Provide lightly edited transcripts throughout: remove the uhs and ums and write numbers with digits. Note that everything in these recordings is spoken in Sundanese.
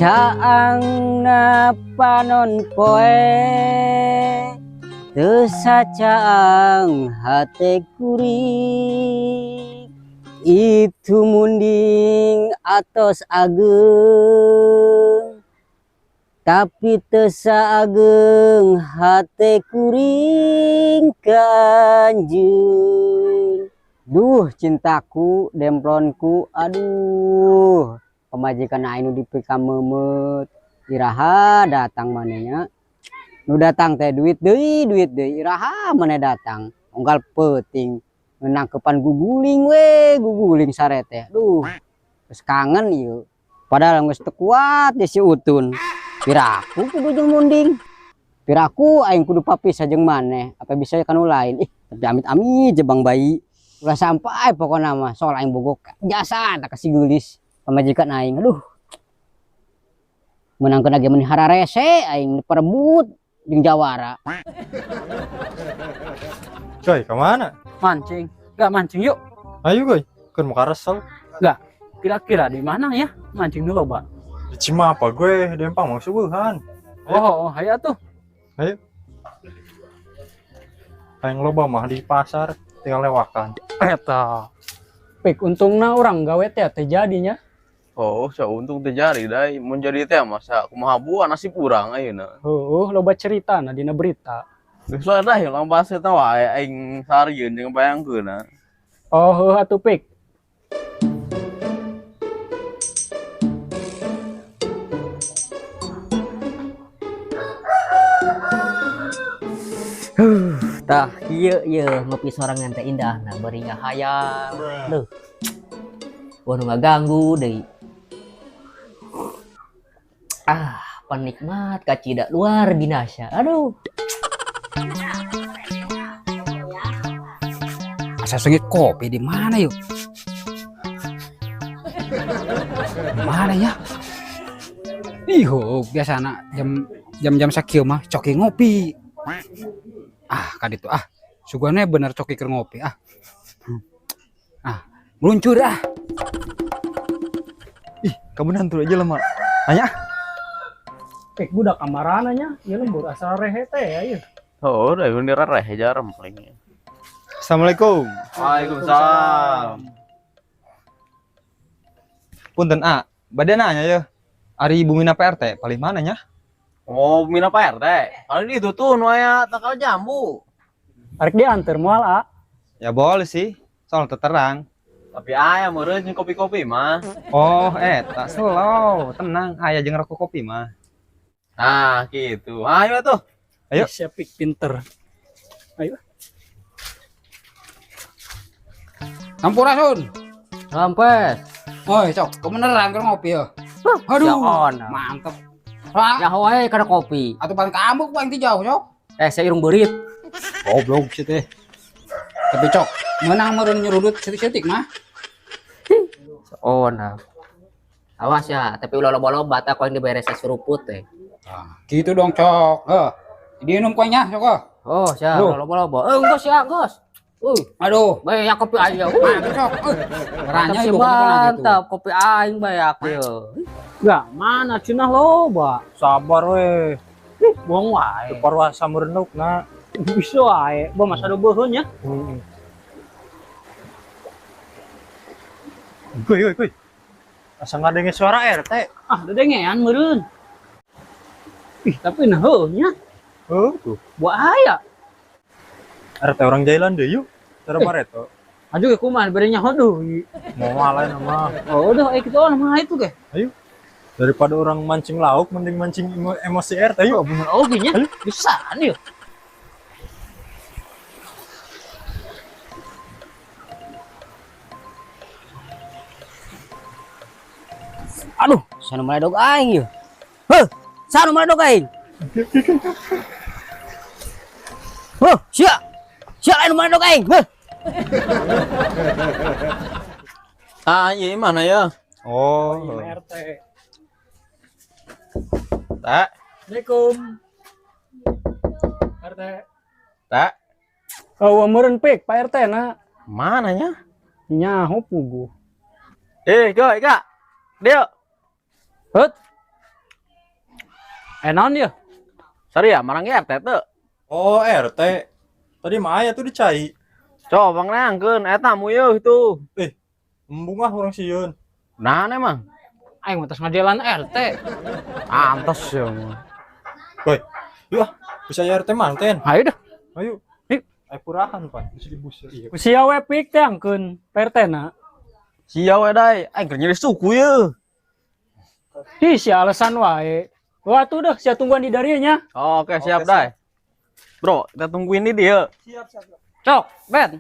Caangna panon poe teu sacaang hate kuring itu munding atos ageng tapi teu saageng hate kuring ka anjeun. Duh, cintaku, demplonku, aduh, pamajikan aing nu dipikameumeut, iraha datang manehnya? Nu datang teh duit deui, duit deui, iraha maneh datang? Unggal peuting nangkepan guguling we, guguling sare teh. Duh, geus kangen ieu. Padahal geus teu kuat di si Utun. Piraku kudu jeung munding. Piraku aing kudu papisah jeung maneh, apa bisa ka nu lain. Ih, tapi amit-amit jebang bayi. Ulah sampai pokona mah soal aing bogoh jasa tak kasih geulis pamajikan aing. Aduh. Meunangkeun lagi meni hararese aing perebut jeung jawara. Coy, kemana? Mancing. Gak mancing yuk. Ayo, Goy. Kan mau karesel. Gak. Kira-kira di mana ya mancing dulu, Pak? Di Cimapa gue, di Empang mau subuhan. Oh, ayo tuh. Ayo. Aing loba mah di pasar, tinggal lewakan. Eta. Pik, untungna orang gawe teh teh jadinya. Oh, so untung teh jari dai. Mun jadi teh masa kumaha buah nasib urang ayeuna. Heuh, loba cerita na dina berita. Geus lah dah ulang bahasa eta wae aing sarieun jeung bayangkeun. Oh, heuh atuh Pik. Tah, ieu ieu ngopi sorangan teh indah nah bari ngahayal. Duh. Wah, nu ngaganggu deui. Ah, penikmat kacida luar binasa. Aduh. Asa sengit kopi di mana yuk? Mana ya? Ih, biasana jam jam-jam sakieu mah coki ngopi. Ah, kaditu ah. Sugane bener coki keur ngopi ah. Ah, meluncur ah. Ih, kamu nantur aja lama. Nanya. Pik budak kamarana nya, ieu lembur asal rehe teh ya ieu. Oh, udah bener rehe jarem paling. Assalamualaikum. Waalaikumsalam. Punten A, bade nanya ya. Ari Bumina PRT paling mana nya? Oh, Bumina PRT. Paling itu tuh nu aya takal jambu. Arek diantar moal A. Ya boleh sih, soal terang. Tapi aya meureun jeung kopi-kopi mah. Oh, tak slow, tenang, aya jeung rokok kopi mah. Nah, gitu. Ayo tuh. Ayo. Siap Pik, pinter. Ayo. Sampurasun. Rampes. Oi, cok, kebeneran keur ngopi ya. Aduh, mantep. Ya wae kana kopi. Atuh paling kamu paling ti jauh, cok. Saya irung beurit. Goblok sih teh. Tapi cok, menang meureun nyerudut setik-setik mah. Oh, nah. Awas ya, tapi ulah loba-loba tah koin diberes seruput teh. Nah, gitu dong, cok. Heh. Diminum koinnya, cok. Oh, siap, loba-loba. Geus ya, geus. Aduh, banyak kopi aing. Mantap, cok. Ranya ibu mantap, kopi aing banyak ieu. Enggak, mana cenah loba. Sabar we. Buang wae. Parwasa merenuk na. Bisa wae, ba masa do beuheun nya. Heeh. Kuy, kuy, kuy. Asa ngadenge suara RT. Ah, dedengean meureun. Ih, tapi nah heuh nya. Heuh tuh. Bahaya. RT orang jailan deh yuk. Cara bareto. Aduh, ke kumaha bere nyaho deui. Moal lain mah. Oh, udah kitu mah itu ge. Ayo. Daripada orang mancing lauk mending mancing emosi RT yuk. Oh, bener oge nya. Bisa yuk. Aduh, sana maledog aing yeuh. Heuh, sana maledog aing. Heuh, sia. Sia lain maledog aing. Heuh. Ah, iya mana ya? Oh, RT. Tak. Assalamualaikum. RT. Tak. Oh, meureun Pik, Pak RT na. Mana nya? Nyaho puguh. Goy, Kak. Dio. Hut. Naon ieu? Sari ya, marang RT teu. Oh, RT. Tadi mah aya tuh dicai. Coba pangneangkeun eta tamu yeuh itu. Embung ah urang sieun. Nah emang. Aing mah tos ngajalan RT. Antos ya mah. Woi. Yuk ah, bisa ya RT manten. Ayo dah. Ayo. Yuk. Ayo purahan pan, bisa dibus. Iya. Sia we pik teangkeun PRT na. Sia we dai, aing keur nyeri suku yeuh. Ih, sia alasan wae. Wah tuh dah, sia tungguan di darieu nya. Oh, oke, siap dai. Bro, kita tungguin di dia. Siap, siap. Cok, Ben.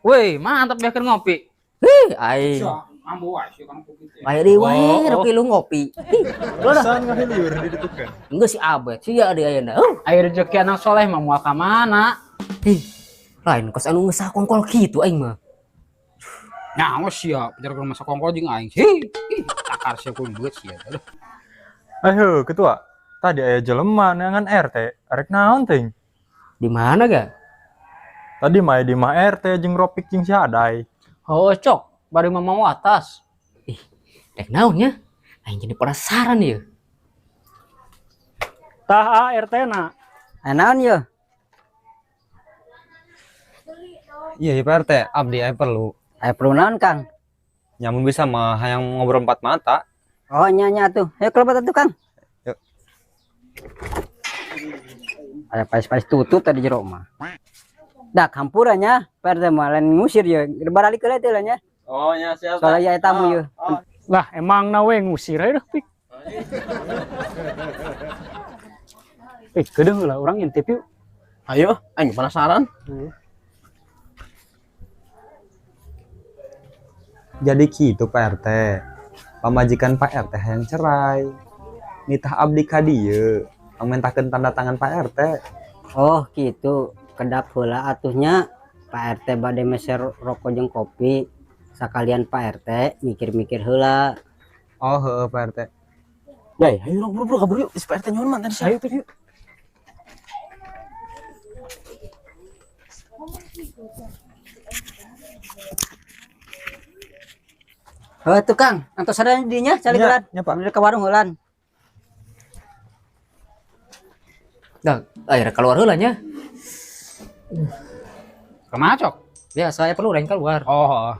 Woi, mantap ya keur ngopi. Hih, aing. Ambu wae sih kan kopi teh. Bae deui wae, rek lu ngopi. Hih, Pisan ngahilieur di ditu kan. Enggeus si Abet, sia deui ayeuna. Ayo rezeki anak soleh mah moal ka mana? Hih, lain kos anu ngesah kongkol kitu aing mah. Nyawa sia, penjara ke rumah kongkol jeung aing. Hih, takar sia kudu duit sia. Aduh. Ayo, ketua. Tadi aya jelema neangan RT, arek naon ting? Di mana ga? Tadi mah di mah RT jeung Ropik jeung si Adai. Oh, cok, bari mah mau atas. Ih, rek naon nya? Aing jadi penasaran ieu. Tah RT na. Naon yeuh? Iya, ya, Pak RT, abdi aya perlu. Aya perlu naon, Kang? Nyamun bisa mah hayang ngobrol empat mata. Oh, nya nya atuh. Ayo kelebet atuh, Kang. Yuk. Aya pais-pais tutup tadi jero mah. Dah hampura nya, Pak RT mah lain ngusir ye. Baralik heula teh lah nya. Oh, nya siap. Soalnya aya tamu ye. Lah, emang na we ngusir ayo dah, pik. Kedeung lah urang ngintip yuk. Ayo, aing penasaran. Jadi gitu Pak RT. Pamajikan Pak RT hayang cerai. Nitah abdi ka dieu, pamentakeun tanda tangan Pak RT. Oh, gitu. Kedap heula atuhnya Pak RT bade meser rokok jeung kopi. Sakalian Pak RT mikir-mikir heula. Oh, heeh Pak RT. Dai, ayo urang buru-buru kabur yuk. Si Pak RT nyuhun mantan sih. Ayo tuh yuk. Heuh tuh Kang, antos sadaya dinya calik heulan. Nya, Pak. Ke warung heulan. Dah, ayo keluar heula nya. Kemana, Cok? Biasa saya perlu lain keluar. Oh,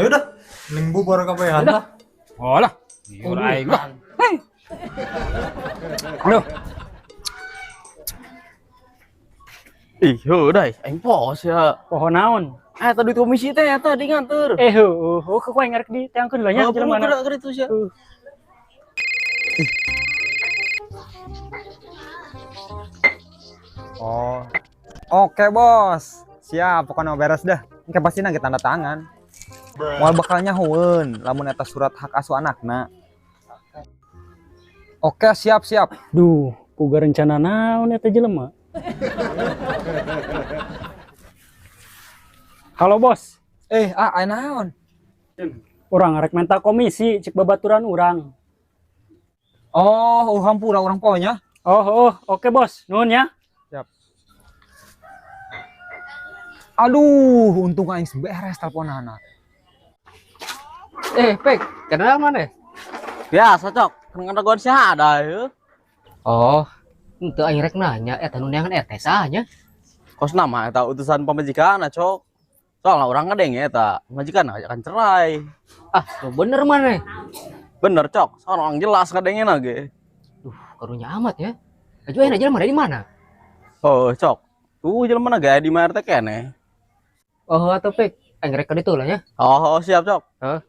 Ayo dah, mending bubar kabehan lah. Oh lah. Ieu aing lah. Hei. Aduh. Ih, heuh dai, aing pos ya. Poho naon? Eta duit komisi teh eta di nganteur. Heuh, heuh ku aing ngarek di teangkeun lah nya Oh, jelema na. gerak itu sia. Oh. Oke, Bos. Siap, pokoknya beres dah. Engke pasti nage tanda tangan. Moal bakal nyahoeun lamun eta surat hak asuh anakna. Oke, siap, siap. Duh, puga rencana naon eta jelema. Halo, Bos. Aya naon? Urang arek minta komisi cek babaturan urang. Oh, hampura urang poe nya. Oh, oke, Bos. Nuhun ya. Siap. Aduh, untung aing beres teleponana. Pek, kenal mana? Biasa, Cok. Keur ngadagoan si Adai heuh. Oh, henteu aing rek nanya eta nu neangan RT saha nya? Kos nama eta utusan pamajikan, Cok. Soalnya urang ngadenge eta, pamajikan akan cerai. Ah, lu bener mana? Bener, Cok. Soalnya orang jelas ngadengena ge. Duh, karunya amat ya. Aju ayeuna jelema di mana? Oh, Cok. Tuh jelema ge di RT keneh. Oh, atuh Pik. Aing rek ka ditu lah nya. Oh, siap, Cok. Heeh.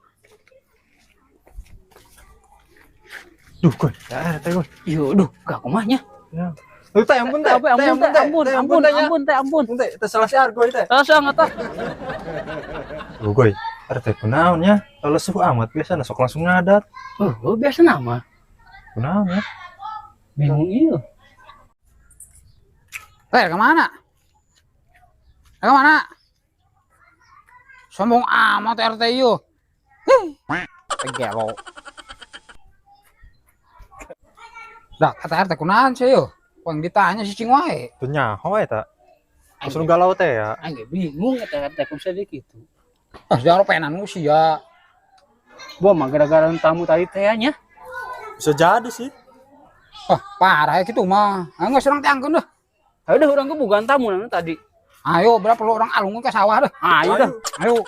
Duh, goy. Ya RT goy. Ieu, duh, gak kumahnya. Ya. Teh ampun teh, ampun teh, ampun, ampun, ampun teh, ampun. Teh, teh salah si Argoy teh. Salah tah. Duh, goy. RT kunaon nya? Lesuh amat biasa sok langsung ngadat. Oh, biasa nama. Kunaon ya? Bingung ieu. Kemana? Kemana? Sombong amat RT ieu. Hih. Gelo. Dah, kata RT kunaon sih yo? Pang ditanya si cing wae. Teu nyaho eta. Langsung galau teh ya. Aing bingung eta RT kumaha deui kitu. Ah, jaro penan sia. Gua mah gara-gara tamu tadi teh nya. Bisa jadi sih. Wah, parah ya gitu mah. Ayo geus urang teangkeun dah. Ayo dah urang gebugan tamu nanu tadi. Ayo, berapa perlu orang alung ke sawah dah. Ayo dah. Ayo.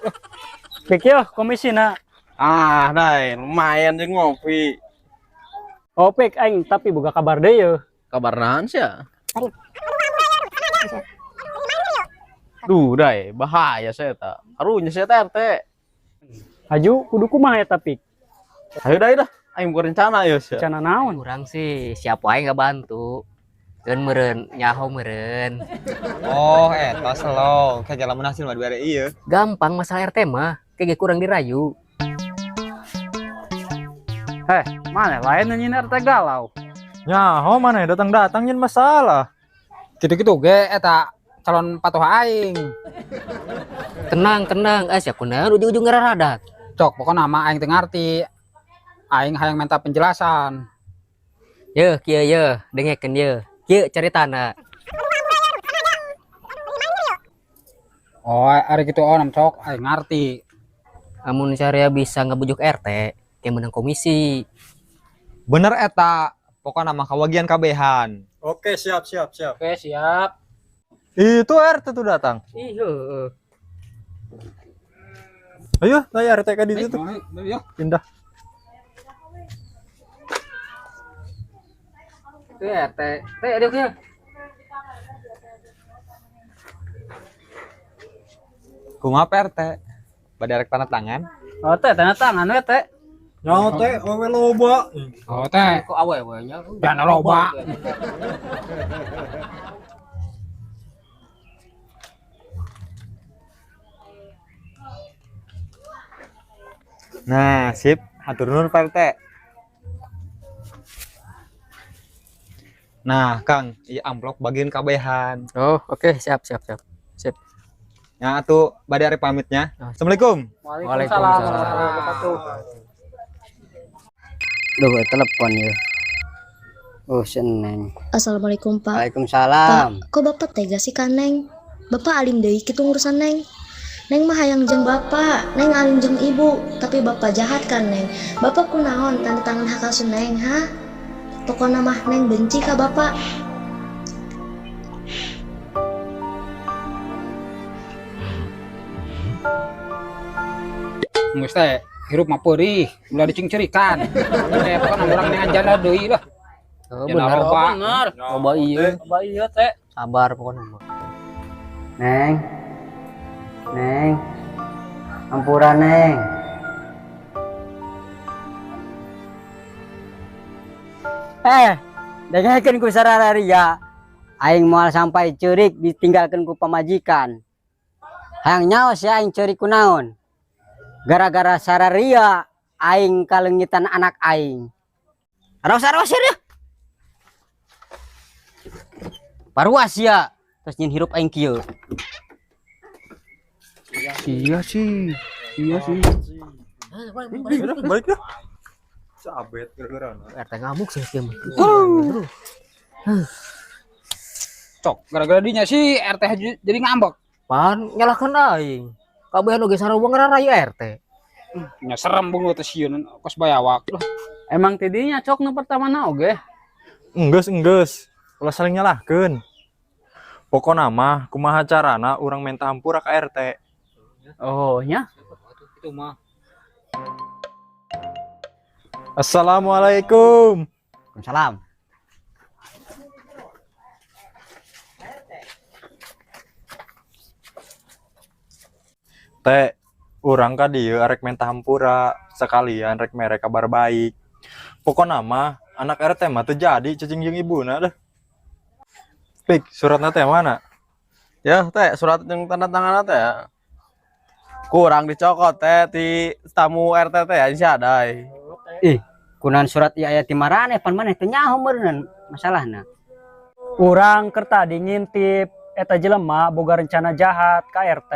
Pik yo komisina. Ah, dai, lumayan jeung ngopi. Oh, pik aing tapi boga kabar deui yeuh. Kabar naon sia? Duh, dai, bahaya saya ta. Karunya saya RT. Haju kudu kumaha eta pik? Ayo dai dah, aing boga rencana yeuh sia. Rencana naon? Urang sih siapa aing ngabantu. Keun meureun nyaho meureun. Oh, eta slow. Kayak lamun hasil mah dibere ieu. Gampang masalah RT mah, kayak kurang dirayu. Heh, mana lain nyanyiin RT galau. Nyaho mana datang-datang nyin masalah. Gitu-gitu ge eta calon patuh aing. Tenang, tenang. Sia kunaon ujung-ujung ngararadat. Cok, pokokna mah aing teu ngarti. Aing hayang minta penjelasan. Yeuh, kieu yeuh, dengekeun yeuh. Kieu caritana. Oh, ari kitu onam cok, aing ngarti. Amun syariah bisa ngebujuk RT, kayak menang komisi. Bener eta, pokokna mah kawagian kabehan. Oke, siap siap siap. Oke, siap. Itu RT tuh datang. Iya. Ayo, saya RT ka ditu tuh. Ayo. Pindah. Itu RT. Teh, aduh ya. Kumaha Pak RT? Bade arek tanda tangan? Oh, teh tanda tangan we teh. Nyaho teh awewe loba. Oh, teh. Kok awewe nya? Dana loba. Nah, sip. Hatur nuhun Pak RT. Nah, Kang, ieu amplop bagian kabehan. Oh, oke, siap siap siap. Sip. Ya atuh bade arek pamitnya. Assalamualaikum. Waalaikumsalam warahmatullahi wabarakatuh. Duh, telepon ya. Oh, seneng. Assalamualaikum, Pak. Waalaikumsalam. Pak, kok Bapak tega sih ka Neng? Bapak alim deui kitu ngurusan Neng. Neng mah hayang jeung Bapak, Neng alim jeung Ibu, tapi Bapak jahat kan Neng. Bapak kunaon tanda tangan hak asuh Neng, ha? Pokona mah Neng benci ka Bapak. Geus teh hirup mah peurih, ulah dicingcerikan. Teh pokona urang neangan janda deui lah. Oh, Janda bener. loba. Bener. Loba ieu. Loba ieu teh. Sabar pokona mah. Neng. Neng. Ampura Neng. Dengekeun ku sarararia. Aing moal sampai ceurik ditinggalkeun ku pamajikan. Hayang nyaho sia aing ceurik kunaon. Gara-gara sararia aing kalengitan anak aing. Raos-raos ya. Paruas ya. Terus nyin hirup aing kieu. Iya sih. Iya sih. Udah, balik dah. Sabet gara-gara. RT ngamuk sih kieu mah. Cok, gara-gara dinya sih RT jadi ngambek. Pan nyalahkeun aing. Kabehan oge sarua ngararayu RT. Nya serem bunga teh sieun kos bayawak. Emang tidinya cok nu pertamana oge. Enggeus enggeus. Ulah saling nyalahkeun. Pokona mah kumaha carana urang menta hampura ka RT. Oh, nya. Itu mah. Assalamualaikum. Waalaikumsalam. Teh, urang ka dieu arek menta hampura sekalian rek mere kabar baik. Pokona mah anak RT mah teu jadi cicing jeung ibuna dah. Pik, suratna teh mana? Ya, teh, surat yang tanda tangan teh ya. Kurang dicokot teh ti tamu RT teh ya sia dai. Ih, kunaon surat ieu aya ti maraneh pan maneh teu nyaho meureun masalahna. Urang keur tadi ngintip eta jelema boga rencana jahat ka RT.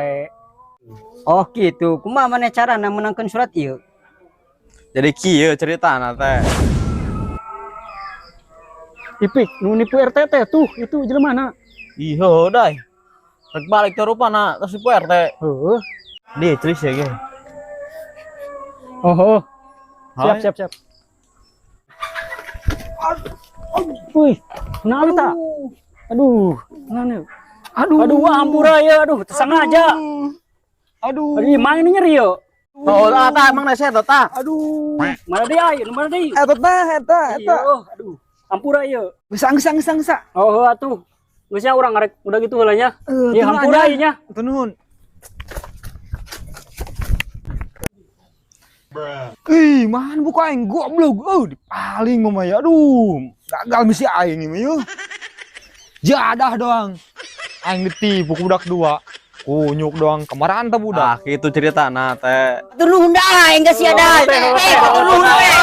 Oh gitu, kumaha maneh carana meunangkeun surat ieu? Jadi kieu ceritana teh. Ipik, nu nipu RT teh tuh, itu jelemana. Iya, dai. Rek balik teh rupana terus nipu RT. Heuh. Di celis ya ge. Oh, oh. Siap, siap, siap. Wih, kunaon eta? Aduh, kunaon ieu? Aduh. Aduh, hampura ya, aduh, teu sengaja. Aduh. Aduh, mana ini nyeri yo? Oh, tah emang nasi eta tah. Aduh. Mana deui aya, mana deui? Eta tah, eta, eta. Iya, aduh. Hampura ieu. Geus geus geus geus. Oh, heuh atuh. Geus nya urang ngarek udah gitu heula nya. Eh, Ieu hampura ieu nya. Hatur nuhun. Ih, mana buka aing goblok. Oh, dipaling mah ya. Aduh, gagal misi aing ini mah. Jadah doang. Aing ditipu ku budak dua. Kunyuk doang kemarin teh budak. Ah, gitu ceritana teh. Hatur nuhun dah aing geus sia dah. Eh, hatur nuhun we.